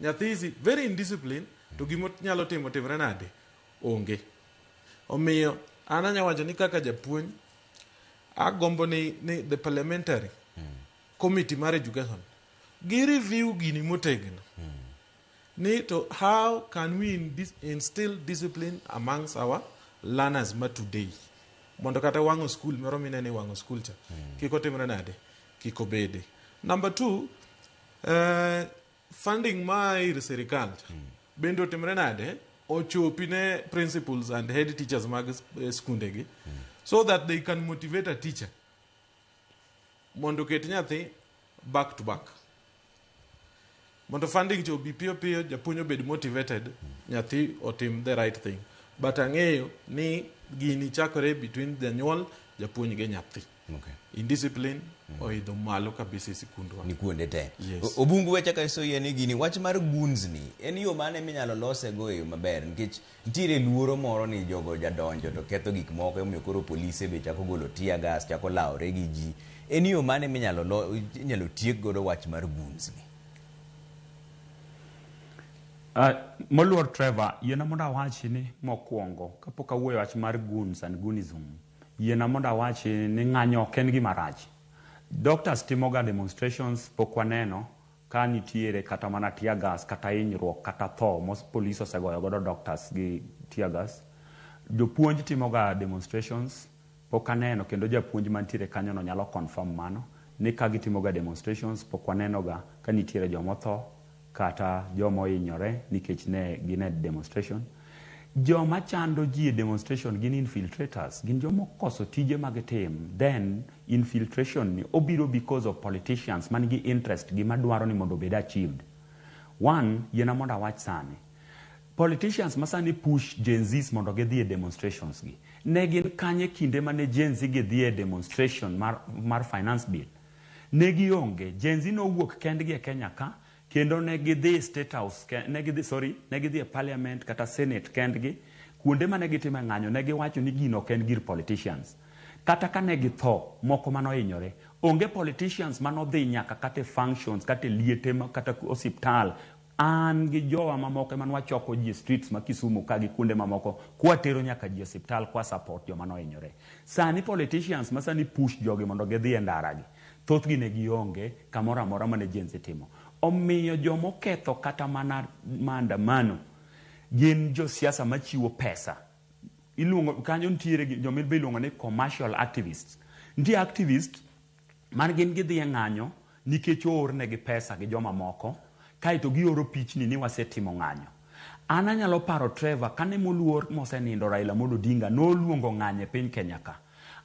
Nyathi is very indiscipline to gima nyalo timo timre nade? Onge. Omiyo an anya wacho ni kaka japuonj agombo ni the parliamentary committee mar education gi review gini motegno. Ni to how can we instill discipline amongst our learners ma today mondo kata wang'o school moro mineno iwang'o school cha kik otimre nade kik obede. Number two, funding ma ir sirikal cha bende otimre nade ochopi ne principals and head teachers mag skundegi so that they can motivate a teacher mondo oket nyathi back to back mondo funding cha obi piyo piyo japuonj obed motivated nyathi otim the right thing but ang'eyo ni gini chakore between janyuol japuonj gi nyathi. Indiscipline oidho malo kabisa e sikundwa. Ni kuonde te. Yes. Obungu wecha ka isoyie ni gini wach mar goons ni en yo mane minyalo lose go e yo maber nikech nitiere luoro moro ni jogo jadonjo to ketho gik moko emomiyo koro polise be chako golo tear gas chako lawore gi ji en yo mane minyalo inyalo tiek godo wach mar goons ni? Moluor Trevor, yiena mondo awachi ni mokwongo kapok awuoyo wach mar goons and goonism, yiena mondo awachi ni ng'anyo ok en gima rach. Doctors timoga demonstrations pok waneno ka nitiere kata mana tear gas kata hinyruok kata tho mos police osegoyo godo doctors gi tear gas. Jopuonj timoga demonstrations pok aneno kendo japuonj mantiere kanyo no nyalo confirm mano ni ka gitimoga demonstrations pok wanenoga ka nitiere jomotho kata joma ohinyore nikech ne gin e demonstration. Joma chando ji e demonstration gin infiltrators, gin joma okoso tije ma gitim. Then infiltration ni obiro because of politicians man gi interest gi madwaro ni mondo obed achieved. One, yiena mondo awach sani. Politicians ma sani push Gen Zs mondo gidhi e demonstrations gi. Ne gin kanye kinde mane Gen Z gi dhi e demonstration mar finance bill? Ne gionge. Gen Z nowuok kendgi e Kenya ka, kendo ne gidhi State House, ne gidhi, sorry, ne gidhi e Parliament kata Senate kendgi. Kuonde mane gitime ng'anyo ne giwacho ni gino ok en gir politicians. Kata ka ne githo, moko manohinyore, onge politicians manodhi nyaka kata e functions, kata e liete, kata osiptal. An gi jowa mamoko ema nwachoko ji e streets ma Kisumu ka gi kuonde mamoko, kwatero nyaka ji e osiptal, kwa support joma nohinyore. Sani politicians ma sani push jogi mondo gidhi e ndara gi, thothgi ne gionge kamoro amora mane Gen Z timo. Omiyo jomoketho kata mana maandamano gin josiasa machiwo pesa. Iluongo kanyo nitiere joma be iluongo ni commercial activists. Nitie activist man gin gidhi e ng'anyo nikech oornegi pesa gi joma moko, kaeto gioro pichni ni wasetimo ng'anyo. An anyalo paro Trevor kane moluor mosenindo Raila Amolo Odinga noluongo ng'anyo e piny Kenya ka.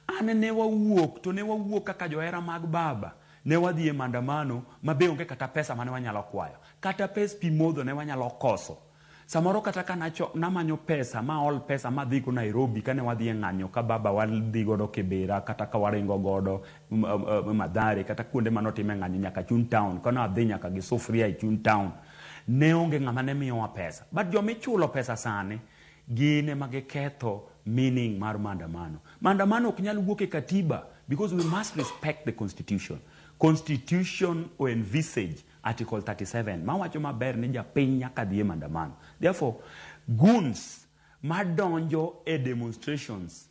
An ne wawuok, to ne wawuok kaka johera mag baba. Ne wadhi e maandamano ma be onge kata pesa mane wanyalo kwayo. Kata pes pi modho ne wanyalo koso. Samoro kata ka namanyo pesa, ma ol pesa ma adhi go Nairobi kane wadhi e ng'anyo ka baba wadhi godo Kibera, kata ka waringo godo Mathare, kata kuonde manotime ng'anyo nyaka Chun Town, kane adhi nyaka gi sufria e Chun Town. Ne onge ng'ama ne miyowa pesa. But joma ichulo pesa sani, gin ema giketho meaning mar maandamano. Maandamano ok nyal wuok e katiba because we must respect the constitution. Constitution o envisage Article 37 mawacho maber ni japiny nyaka dhi e maandamano. Therefore, goons madonjo e demonstrations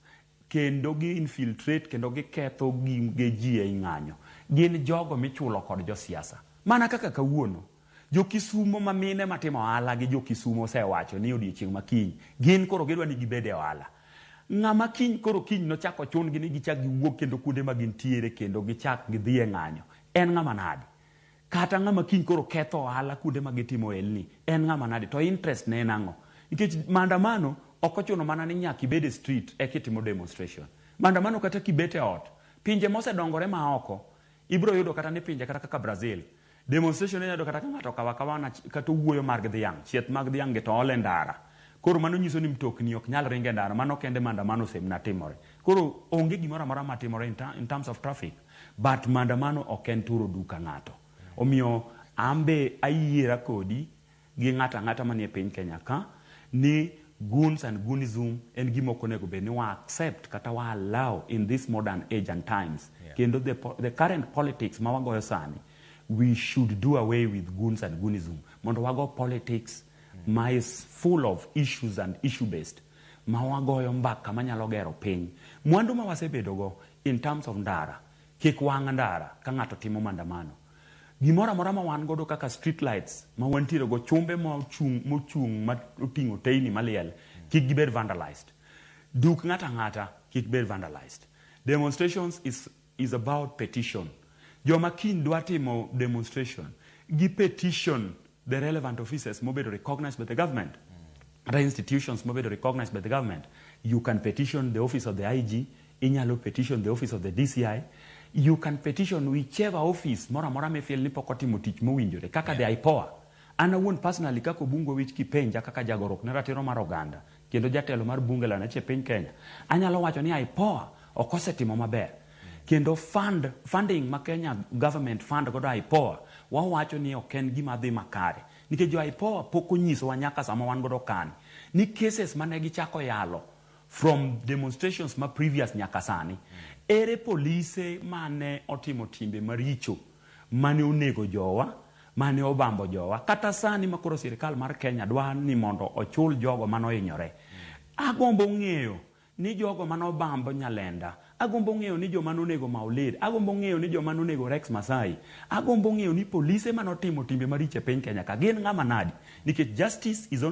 kendo gi infiltrate kendo giketho gige ji ei ng'anyo gin jogo michulo kod josiasa. Mana kaka kawuono, jo Kisumo ma mine matimo ohala gi jo Kisumo osewacho ni odiochieng' ma kiny gin koro gidwa ni gibed e ohala. Ng'ama kiny koro kiny nochako chun gi ni gichak giwuog kendo kuonde ma gintiere kendo gichak gidhi e ng'anyo. En ng'ama nade? Kata ng'ama kiny koro ketho ohala kuonde ma gitimo ohelni, en ng'ama nade? To interest ne en ang'o? Nikech maandamano ok ochuno mana ni nyaka ibed e street eka itimo demonstration. Maandamano kata kibet e ot, pinje mosedongore ma oko, ibiro yudo kata ni pinje kata kaka Brazil, demonstration inyalo yudo kata ka ng'ato okawo akawa kata owuoyo mag dhiang', chieth mag dhiang' gi to ole ndara. Koro mano nyiso ni mtokni ok nyal ringo e ndara, mano kende maandamano osemna timore. Koro onge gimoro amora matimore in terms of traffic, but maandamano ok en turo duka ng'ato. Omiyo an be ayiera kodi gi ng'ato ang'ata manie piny Kenya ka ni goons and goonism en gima ok onego bed ni wa accept kata wa allow in this modern age and times. Kendo the current politics ma wagoyo sani, we should do away with goons and goonism mondo wago politics ma is full of issues and issue based ma wagoyo mbaka manyalo gero piny. Mwandu ma wasebedogo in terms of ndara, kik wang' ndara ka ng'ato timo maandamano. Gimoro amora ma wan godo kaka street lights ma wantiere go, chumbe mochung' ma oting'o teyni maliel, kik gibed vandalized. Duk ng'ato ang'ata kik bed vandalized. Demonstrations is about petition. Joma kiny dwa timo demonstration, gi petition the relevant offices mobedo recognized by the government. Kata institutions mobedo recognized by the government. You can petition the office of the IG, inyalo petition the office of the DCI, you can petition whichever office moro amora mifeel ni pok otimo tich mowinjore, kaka the IPOA. An awuon personally kaka Obungo Wich kipenja kaka jagorruok ne ratiro mar oganda kendo jatelo mar bunge la wananchi e piny Kenya, anyalo wacho ni IPOA ok osetimo maber. Kendo funding ma Kenya government fund godo IPOA, wawacho ni ok en gima dhi makare. Nikech jo IPOA pok onyisowa nyaka sama wan godo kani, ni cases mane gichako yalo from demonstrations ma previous nyaka sani, ere polise mane otimo timbe maricho, mane onego jowa, mane obambo jowa, kata sani ma koro sirikal mar Kenya dwa ni mondo ochul jogo mane ohinyore. Agombo ng'eyo ni jogo mane obambo Nyalenda, agombo ng'eyo ni joma nonego Maulid, agombo ng'eyo ni joma nonego Rex Masai, agombo ng'eyo ni polise mane otimo timbe maricho e piny Kenya ka gin ng'ama nadi, nikech justice is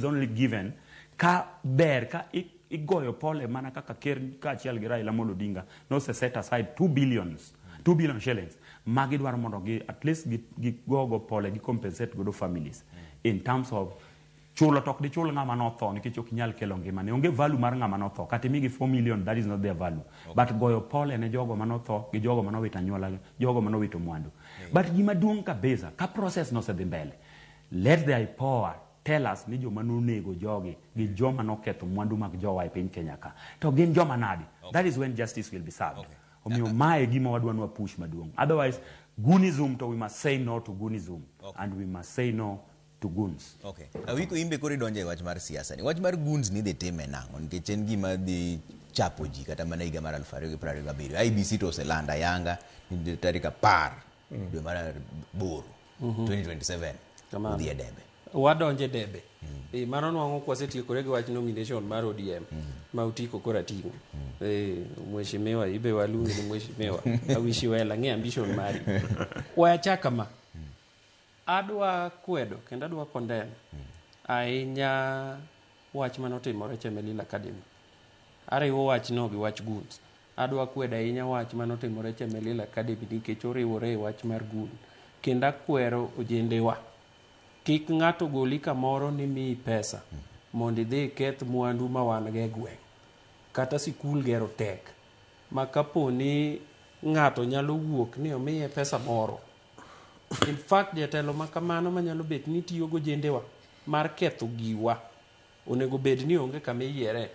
only given ka ber ka igoyo pole mana kaka ker kaachiel gi Raila Amolo Odinga nose set aside 2 billions, 2 billion shillings magi dwaro mondo gi at least gi gogo pole gi compensate godo families in terms of Chulo to ok dichul ng'ama notho nikech ok inyal kelo ngimane. Onge value mar ng'ama notho. Kata imigi 4 million, that is not their value. But goyo pole ne jogo manotho gi jogo manowito anyuola, jogo manowito mwandu. But gima duong' kabisa, ka process no osedhi mbele, let the IPOA tell us ni joma nonego jogi gi joma noketho mwandu mag jowa e piny Kenya ka. To gin joma nadi? That is when justice will be served. Omiyo mae e gima wadwa ni wa push maduong'. Otherwise, goonism to we must say no to goonism. And we must say no to goons. Okay. Awiko imbe koro idonjo e wach mar siasa ni. Wach mar goons ni dhi time nang'o? Nikech en gima dhi chapo ji kata mana higa mar 2027. IEBC to oselando ayanga ni tarik 10 dwe mar 8 2027 Kamano. udhi e debe. Wadonje debe. Mano nwang'o kwasetiekore gi wach nomination mar ODM ma Otiko koro ating'o. Mheshimiwa ibe waluongi ni mheshimiwa. Awishi well, ang'e ambition mari. Wachak kama. Adwa kwedo kendo adwa condemn ahinya wach manotimore Chemelil Academy. Ariwo wachno gi wach goons. Adwa kwedo ahinya wach manotimore Chemelil Academy nikech oriwore e wach mar goon. Kendo akwero ojendewa. Kik ng'ato goli kamoro ni miyi pesa mondo idhi iketh mwandu ma wan go e gweng'. Kata sikul gero tek. Ma kapo ni ng'ato nyalo wuok ni omiye pesa moro. In fact, jatelo ma kamano manyalo bet ni tiyo gojendewa mar ketho giwa onego bed ni onge kama iyiere.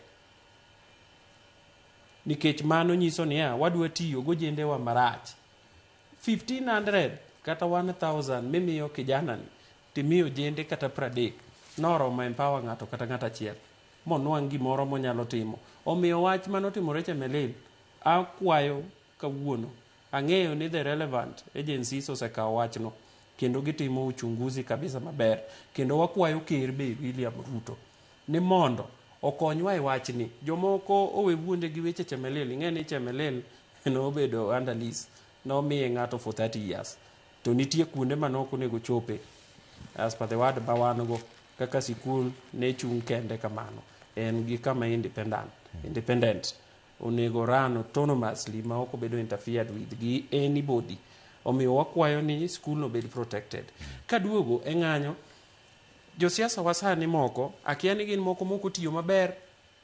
Nikech mano nyiso niya, wadwa tiyo gojendewa marach. 1500 kata 1000 mimiyo kijana ni timiyo jende kata 30 noromo empower ng'ato kata ng'ato achiel monwang' gimoro monyalo timo. Omiyo wach manotimore Chemelil akwayo kawuono ang'eyo ni the relevant agencies osekawo wachno kendo gitimo uchunguzi kabisa maber kendo wakwayo ker be William Ruto ni mondo okonywa e wachni. Jomoko owe wuonde gi weche Chemelil. Ing'e ni Chemelil nobedo under lease, nomiye ng'ato for 30 years to nitie kuonde ma nok onego chope as per the word ma wan go kaka sikul ne chung' kende kamano en gi kama independent onego run autonomously ma ok obedo interfered with gi anybody. Omiyo wakwayo ni skul no bed protected. Kaduogo e ng'anyo, josiasa wa sani moko akia ni gin moko mok otiyo maber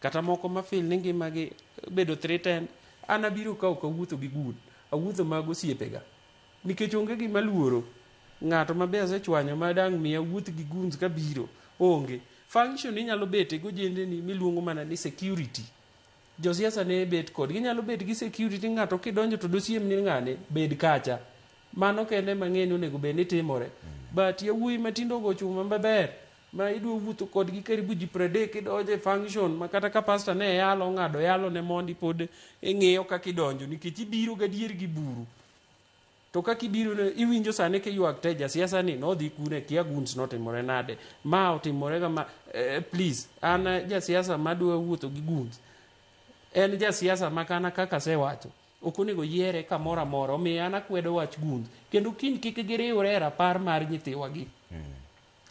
kata moko ma feel ni ngimagi bedo threatened. An abiro ka ok awuotho gi gun, awuotho mag osiepega nikech onge gima luoro ng'ato mabe asechwanyo ma dang' miya wuoth gi guns kabiro onge. Function inyalo bete gojendeni miluongo mana ni security. Josiasa ne bet kod ginyalo bet gi security ng'ato kidonjo to dosiem ni ng'ane bed kacha. Mano kende mang'e ni onego bed ni timore. But yawuoyi matindo ogo chuma maber ma idwa wuotho kodgi karibu ji 30 idonjo e function ma kata ka pastor ne yalo ng'ado yalo ne mondi pod ing'iyo kaka idonjo nikech ibiro gadier gi buru. To kaka ibiro ne iwinjo sani kiywak te jasiasa ni nodhi kune kia goons notimore nade. Ma otimore kama please an jasiasa madwa wuotho gi goons. En jasiasa ma kana kaka asewacho ok onego yiere kamoro amora. Omiyo an akwedo wach goons kendo kiny kik giriwre e rapar mar nyithiwagi.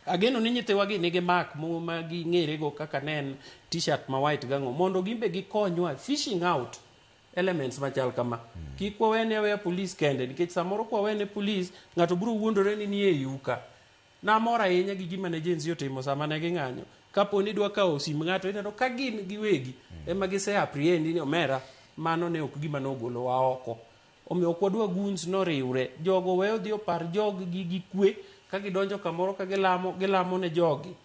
Ageno ni nyithiwagi nigi mark ma ging'erego kaka ne en t-shirt ma white gang'o mondo gin be gikonywa fishing out elements machal kama. Kik wawene aweya police kende nikech samoro kwawene police ng'ato biro wuondore ni nie iu ka. Namor ahinya gi gima ne Gen Z otimo sama ne ging'anyo. Kapo ni idwa kawo sim ng'ato ineno ka gin giwegi ema gise apprehend ni omera mano ne ok gima nogolowa oko. Omiyo ok wadwa goons noriwre. Jogo we odhi opar jog gi gi kwe ka gidonjo kamoro ka gilamo gilamo ne jogi.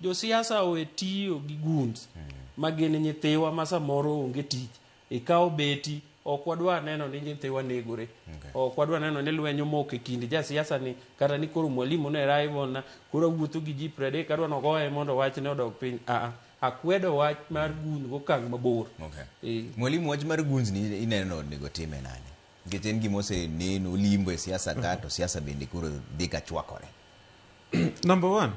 Josiasa owe tiyo gi goons ma gin nyithiwa ma samoro onge tich. Ikawo beti ok wadwa neno ni nyithiwa negore. Ok wadwa neno ni lweny omoko e kind jasiasa ni kata ni koro mwalimu ne rival na koro awuotho gi ji 30 adwa nogoye mondo wachne odog piny. Aa, akwedo wach mar goon gokang' mabor. Mwalimu, wach mar goons ni ineno onego time nade? Nikech en gima oseneno olimbo e siasa ka to siasa bende koro dhi ka chwakore. Number one,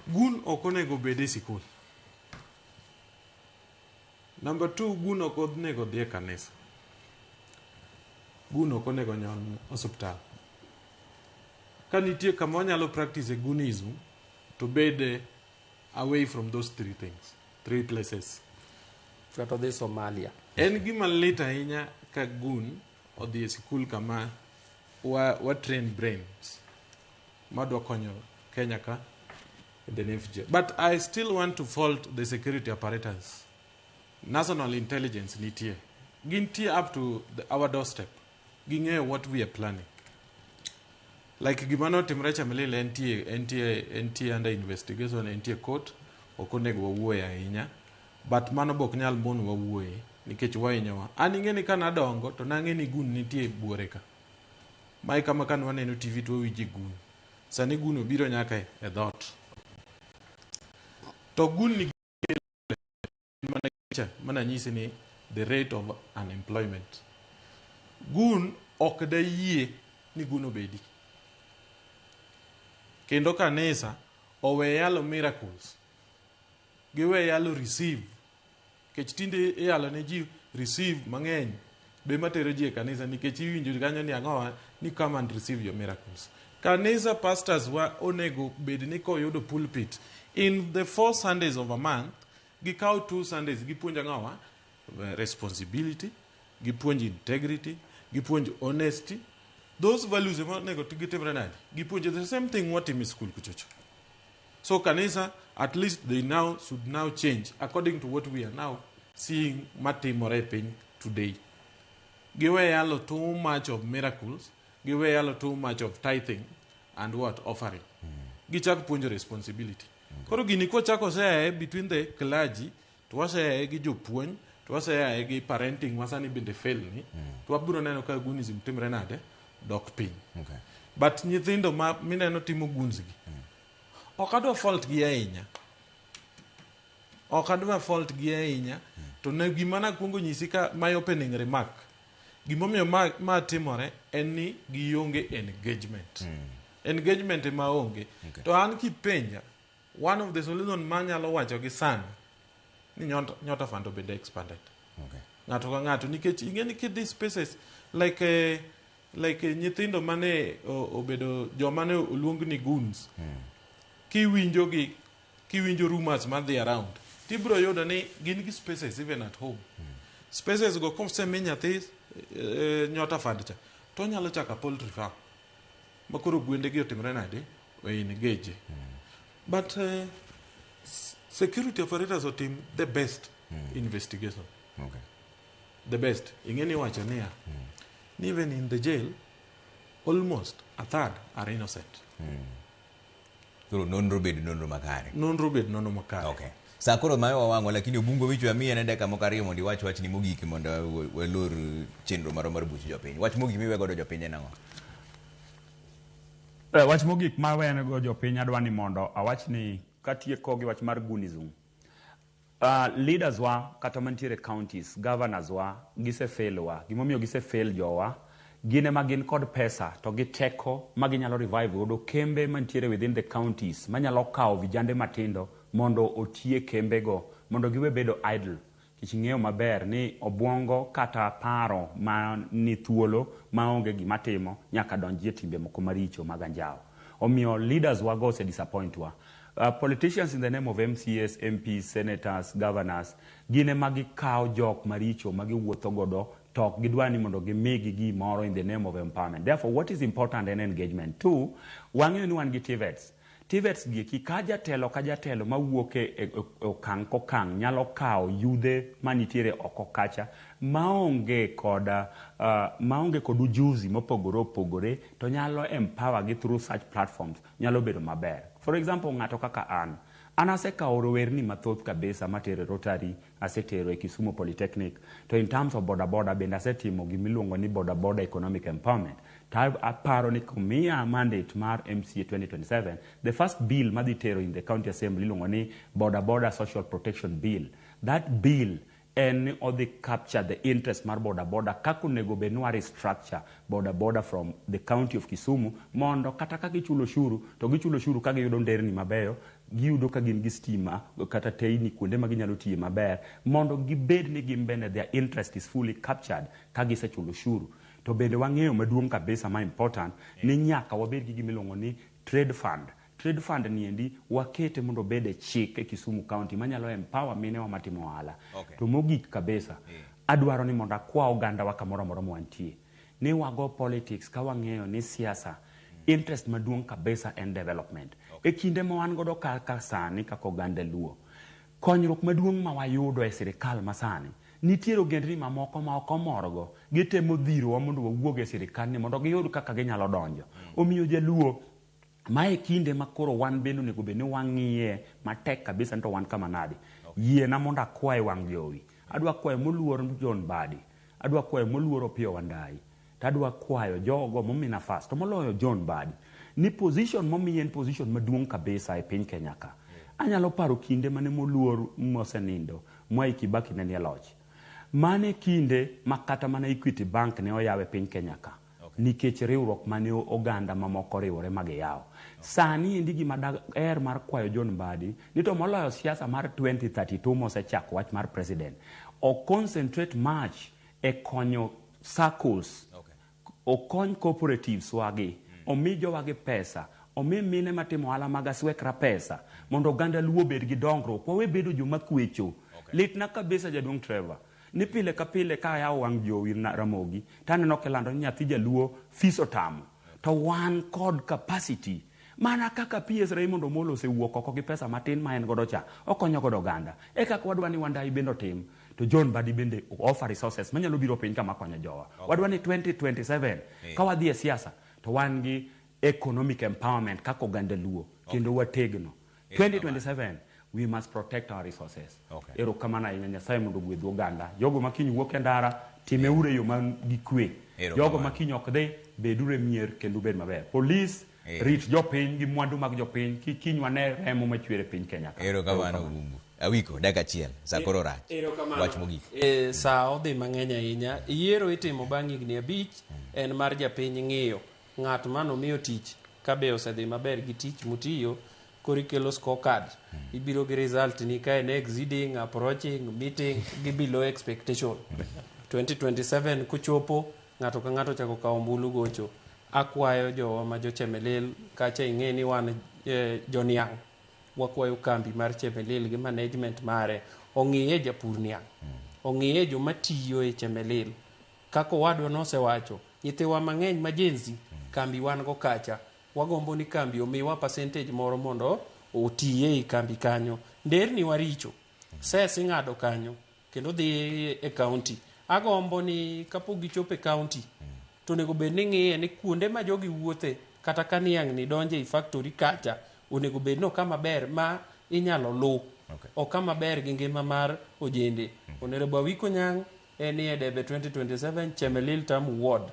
gun ok onego obed e sikul. Number two, gun ok onego dhi e kanisa. Gun ok onego nyon osiptal. Ka nitie kama wanyalo practice e goonism, to bed away from those three things, three places. Kata odhi Somalia. En gima lit ahinya ka gun odhi e sikul kama wa train brains madwa konyo Kenya ka e In the near future. But I still want to fault the security apparatus. National intelligence nitie. Gintie up to our doorstep. Ging'eyo what we are planning. Like gima notimre Chemelil entie under investigation, entie court, ok onego wawuoye ahinya. But mano be ok nyal monowa wuoye nikech wahinyowa. An ing'e ni kanadongo to nang'e ni gun nitie buore ka. Mae kama ka nwaneno TV to wawinje gun. Sani gun obiro nyaka e dhoot. To gun ni mana cha mana nyisi ni the rate of unemployment. Gun ok dayie ni gun obedi. Kendo kanisa owe yalo miracles. Giwe yalo receive. Nikech tinde iyalo ne ji receive mang'eny be matero ji e kanisa nikech iwinjo kanyo ni ang'owa ni come and receive your miracles. Kanisa pastors wa onego bed ni koyudo pulpit in the 4 Sundays of a month, gikaw 2 Sundays gipuonj ang'owa responsibility, gipuonj integrity, gipuonj honesty. Those values ema onego gitimre nade? Gipuonj the same thing watimo e school kuchocho. So kanisa, at least they now should now change according to what we are now seeing matimore e piny today. Giwe yalo too much of miracles, giwe yalo too much of tithing and what offering. Gichak puonjo responsibility. Koro gini kwachako share between the clergy, to washare gi jopuonj, to washare gi parenting masani bende fail ni, to wabiro neno ka gunism timre nade, dok piny. But nyithindo ma mineno timo goons gi, ok adwa fault gi ahinya. Ok adwa fault gi ahinya. To ne gima nakwongo nyisi ka my opening remark, gimomiyo ma timore en ni gionge engagement. Engagement ema onge. To an kipenja, one of the solution manyalo wacho gi sani, ni Nyota Fund obed expanded. Ng'ato ka ng'ato, nikech ing'e ni kidhi spaces like nyithindo mane obedo joma ne oluong ni goons, kiwinjo gi, kiwinjo rumors madhi around, tibiro yudo ni gin gi spaces even at home. Spaces go kosemi nyathi Nyota Fund cha, to onyalo chako poultry farm. Ma koro gwende gi otimre nade? Engage. But security operators otim the best investigation. The best. Ing'e ni iwacho niya, ni even in the jail, almost a third are innocent. Koro nonro bed nonro makare. Nonro bed nonro makare. Okay. Sa koro mayo wawang'o, lakini Obungo Wicho amiyi ane dakika moko ariyo mondo iwach wachni mogik mondo walor chenro marwa mar buch jopiny. Wach mogik miwe godo jopiny en ang'o? Wach mogik ma aweyonego jopiny adwa ni mondo awach ni katieko gi wach mar gunism. Leaders wa kata mantiere counties, governors wa gisefail wa. Gimomiyo gisefail jowa, gin ema gin kod pesa to gi teko ma ginyalo revive godo kembe mantiere within the counties manyalo kawo vijande matindo mondo otie kembego mondo giwe bedo idle. Nikech ing'eyo maber ni obwongo kata paro ma ni thuolo maonge gima timo nyaka donjie timbe moko maricho mag anjawo. Omiyo leaders wago ose disappoint wa. Politicians in the name of MCAs, MPs, senators, governors, gin ema gikawo jok maricho ma giwuotho godo to ok gidwa ni mondo gimigi gimoro in the name of empowerment. Therefore, what is important en engagement. Two, wang'eyo ni wan gi TVETs. TVETs gi eki ka jatelo ka jatelo mawuok e okang' kokang' nyalo kawo yudhe manitiere oko kacha maonge kod ujuzi mopogore opogore to nyalo empower gi through such platforms nyalo bedo maber. For example, ng'ato kaka an asekawo rowerni mathoth kabisa matero e Rotary, asetero e Kisumu Polytechnic, to in terms of boda boda bende asetimo gimiluongo ni boda boda economic empowerment. To aparo ni komiya mandate mar MCA 2027, the first bill madhi tero in the county assembly iluongo ni boda boda social protection bill. That bill en ni odhi capture the interest mar boda boda kaka onego bed ni wa restructure boda boda from the county of Kisumu mondo kata ka gichulo ushuru to gichulo ushuru ka giyudo nderni mabeyo, giyudo ka gin gi stima kata teyni kuonde ma ginyalo tiye maber mondo gibed ni gin bende their interest is fully captured ka gisechulo ushuru. To bende wang'eyo maduong' kabisa ma important ni nyaka wabed gi gimiluongo ni trade fund. Trade fund ni endi wakete mondo obed e chik e Kisumu County manyalo empower minewa matimo ohala. To mogik kabisa, adwaro ni mondo akwa oganda wa kamoro amora mwantie ni wago politics ka wang'eyo ni siasa Interest maduong' kabisa en development. E kinde ma wan godo kaka sani kaka oganda Luo, konyruok maduong' ma wayudo e sirikal masani, nitiere ogendni mamoko ma ok omorgo, gitemo dhirowa mondo wawuog e sirikandni mondo giyud kaka ginyalo donjo. Omiyo jaluo, mae kinde ma koro wan bende onego bed ni wang'iye matek kabisa ni to wan kama nade. Yiena mondo akwaye wang' jowi. Adwa kwayo moluor John Mbadi. Adwa kwayo moluor Opiyo Wandayi. To adwa kwayo jogo momi nafas, to moloyo John Mbadi, ni position momiye en position maduong' kabisa e piny Kenya ka. Anyalo paro kinde mane moluor mosenindo Mwai Kibaki ne nie loch. Mane kinde ma kata mana Equity Bank ne oyaw e piny Kenya ka. Nikech riwruok mane oganda mamoko oriwore ma giyawo. Sani endi gima daher mar kwayo John Mbadi ni to moloyo siasa mar 2032 mosechako wach mar president, o concentrate much e konyo SACCOs, okony cooperatives wagi, omi jowagi pesa, omi mine matimo ohala mag aswekra pesa mondo oganda Luo obed gi dongruok, wawe bedo joma kwecho. Litna kabisa jaduong' Trevor, ni pile ka pile ka ayawo wang' jowi Ramogi to aneno kilando ni nyathi jaluo fees otamo. To wan kod capacity mana kaka PS Raymond Omolo osewuok oko gi pesa matin ma en godo cha, okonyo godo oganda. E kaka wadwa ni Wandayi bende otim, to John Mbadi bende offer resources manyalo biro piny kama konyo jowa. Wadwa ni 2027 ka wadhi e siasa to wan gi economic empowerment kaka oganda Luo kendo wategno. 2027 we must protect our resources. Erokamano ahinya, Nyasaye mondo ogwedh oganda. Jogo ma kiny wuok e ndara, timeuru e yo man gi kwe. Jogo ma kiny ok dhi, beduru e mier kendo ubed maber. Police, rit jopiny gi mwandu mag jopiny, kik kiny wane remo machwer e piny Kenya ka. Erokamano Obungu. Awiko, dakika achiel, sa koro rach. Wach mogik. Sa odhi mang'eny ahinya. Yiero itimo bang' higni 5, en mar japiny ng'iyo ng'at manomiyo tich kabe osedhi maber gi tich motiyo, koro ikelo scorecard. Ibiro gi result ni ka en exceeding, approaching, meeting gi below expectation. 2027 kochopo, ng'ato ka ng'ato chako kawo ombulu gocho. Akwayo jowa ma jo Chemelil, kacha ing'e ni wan joniang'. Wakwayo kambi mar Chemelil gi management mare ong'iye japur niang', ong'iye joma tiyo e Chemelil. Kaka owadwa nosewacho, nyithiwa mang'eny ma Gen Z, kambi wan go kacha. Wagombo ni kambi omiwa percentage moro mondo otiye ei kambi kanyo. Nderni waricho, ses ing'ado kanyo kendo dhi e county. Agombo ni kapok gichopo e county, to onego bed ni ng'iye ni kuonde ma jogi wuothe kata ka niang' ni donjo ei factory kacha, onego bed ni ok kama ber ma inyalo luw. Ok kama ber gi ngima mar ojende. Honorable Awiko Nyang' en e debe 2027 Chemelil Tamu Ward.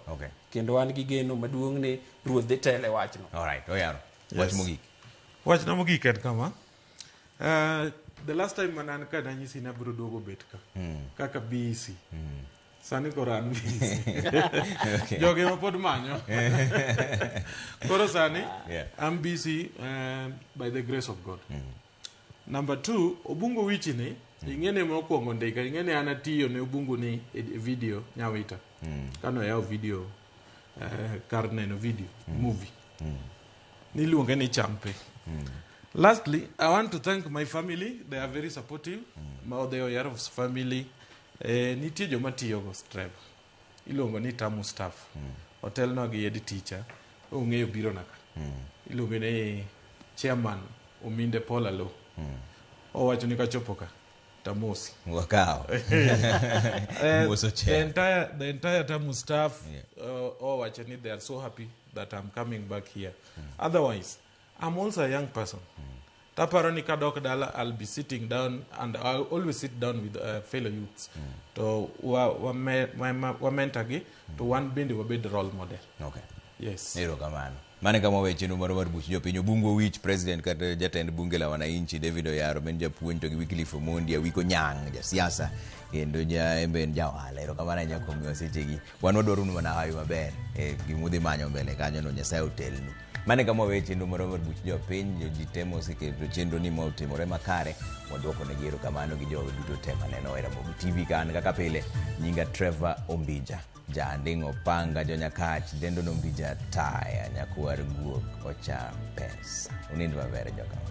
Kendo an gi geno maduong' ni ruoth dhi tele wachno. Alright, Oyaro. Wach mogik. Wachna mogik en kama. The last time mane an ka nanyisi ni abiro duogo bet ka. Kaka BEC. Sani koro an BEC. Jogi ema pod manyo. Koro sani I'm busy by the grace of God. Number 2, Obungu Wichi ni, ing'e ni mokwongo ndika, ing'e ni an atiyo ne Obungu ni e video Nyawita. Kano yawo video, kar neno video, movie. Niluonge ni Champe. Lastly, I want to thank my family. They are very supportive. Ma the Oyarov's family. Nitie joma tiyogo Trevor. Iluongo ni Tamu staff. Otelnwa gi head teacher. Ong'eyo biro naka. Iluonge ni chairman Ominde Paul Alo. Owacho ni kachopo ka tamosi. Wakawo. Moso chair. The entire Tamu staff owacho ni they are so happy that I'm coming back here. Otherwise, I'm also a young person. Taparo ni kadok dala, I'll be sitting down, and I always sit down with fellow youths. To wa mentor gi, to wan bende wabed role model. Yes. Erokamano. Mane kama weche no mar buch jopiny. Obungu Owich, president kata jatend bunge la wananchi, David Oyaro, men japuonj to gi Wycliffe Omondi, Awiko Nyang', jasiasa kendo ja embe en ja ohala. Erokamano ahinya kuom miyowa sechegi. Wan wadwaro nu mana hawi maber e gima udhi manyo mbele kanyo no, Nyasaye otelnu. Mane kama weche no mar buch jopiny, ji temo oseketo chenro ni motimore makare. Waduoko negi erokamano gi jogo duto te maneno e Ramogi TV ka an kaka pile. Nyinga Trevor Ombija. Janding'o panga jonyakach dendo nombija taya nyakwar guok ocha pesa. Unind maber jokama.